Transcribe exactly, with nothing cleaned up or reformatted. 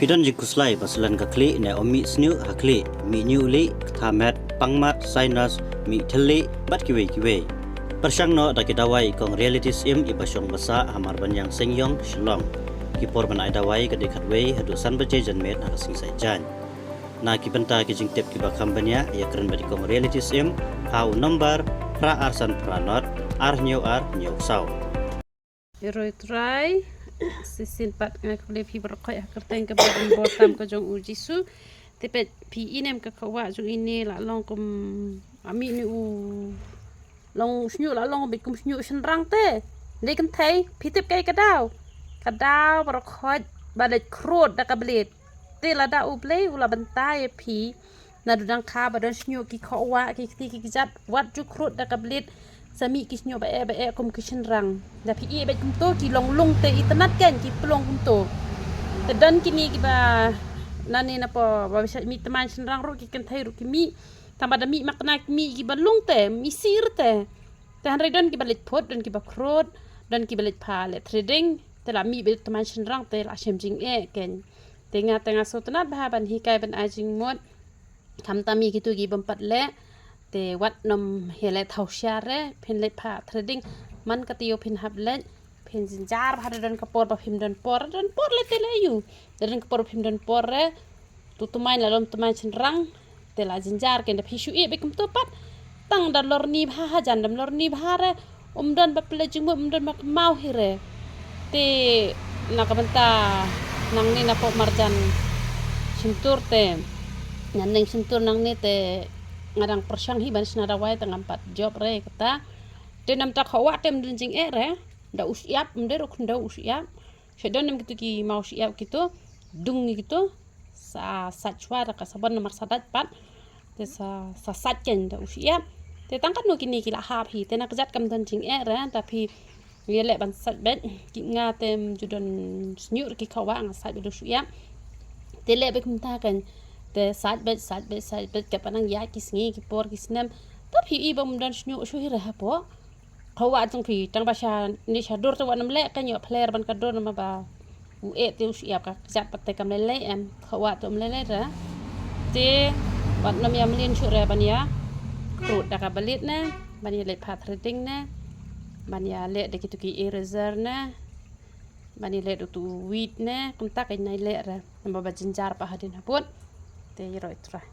Phi don jingkhuslai ba slen ka khlieh ne ym mih sniuh ha khlieh, mih ñiuh lieh, ktha met, pang mat, sinus, mih thylliej, bad kiwei kiwei. Pyrshang noh da ki dawai kong Reality Sim iba shong ba sah ha Marbaniang Seingiong, Shillong. Ki por ban ai dawai ka dei khatwei haduh san baje janmiet ha ka sngi Saitjaiñ. Na ki bynta ki jingtip kiba kham bniah, ïakren bad i kong Reality Sim ha u nombar phra ar san phra nod ar hynñiew ar hynñiew saw. Ïaroh Trai, shisien pat nga khublei phi baroh khoit ha ka kyrteng kaba donbor tam ka jong u Jisu. Te peit phi, i nem ka khohwah jong ine la long kum, a mih ne u long sniuh, la long beit kum sniuh shynrang te. Dei kynthei, phi tip kaei ka daw? Ka daw baroh khoit ba leit khrud da ka blade. Te lada U Blei u la bynta ïa phi, naduh dang kha ba don sniuh ki khohwah, ki kti ki kjat, wat ju khrud da ka blade, sa mih ki sniuh ba eh ba eh kum ki shynrang. Da phi ïeh beit kumto, ki long lung te itynnad kein ki pynlong kumto. Te don kine kiba, nane napoh ba shait mih tymmen shynrang ruh, ki kynthei ruh ki mih. Tang ba da mih makna ki mih kiba lung te, mih sir te. Te hynrei don kiba leit phut, don kiba khrud, don kiba leit pha leh threading, te la mih beit tymmen shynrang te la shem jingeh kein. Te nga te nga sngewtynnat bha ban hikai ban ai jingmut. Khamtam ïa kito ki bym pat leh, te wat nym ïaleh thaw sha re, phin leit pha threading, man ka taïew phin hap leit, phin jynjar bha, da don ka por ba phim don por, da don por leh te leh aïu, da don ka por ba phim don por re, tu tymmen la long tymmen shynrang, te la jynjar kein. Da phi shu ïeh beit kumto pat, tang da lorni bha hajan, dam lorni bha re, ym don ba pynleit jingmut, ym don ba kynmaw hi re. Te na ka bynta nangne napoh marjan shyntur te, na neng shyntur nangne te nga dang pyrshang hi ban shna dawai te ngam pat jop re kata. Te namar ka khohwah te ym don jingeh re, da u shyiap, ym dei ruh khyndew, u shyiap. Shu don nem kito ki maw shyiap kito, dung ïa kito, sa sait shuwa da ka sabon namar sa dait pat. Te sa, sa sait kein da u shyiap. Te tang katno kine ki la hap hi, te na kjat kam don jingeh re, da phi ïaleh ban sait beit, ki nga te ym ju don sniuh re ki khohwah, nga sait beit da u shyiap. Te leh beit kumta kein, te sait beit, sait beit, sait beit, katba nang ïaid ki sngi ki por ki snem. Te phi i ba ym don sniuh shuh hi re hapoh khohwah jong phi, tang ba sha ne sha dur te wat nym leh kein, ïoh pler ban ka dur namar ba u eh te u shyiap, ka kjat pat te kam lei lei em, khohwah te ym lei lei re. Te wat nym ïa mlien shuh re ban ïa khrud da ka blade ne, ban ïa leit pha threading ne, ban ïa leh da kito ki eraser ne, ban ïa leh da uto u weed ne, kumta kein nai leh re, namar ba jynjar pat hadien habud. Te ïaroh Trai.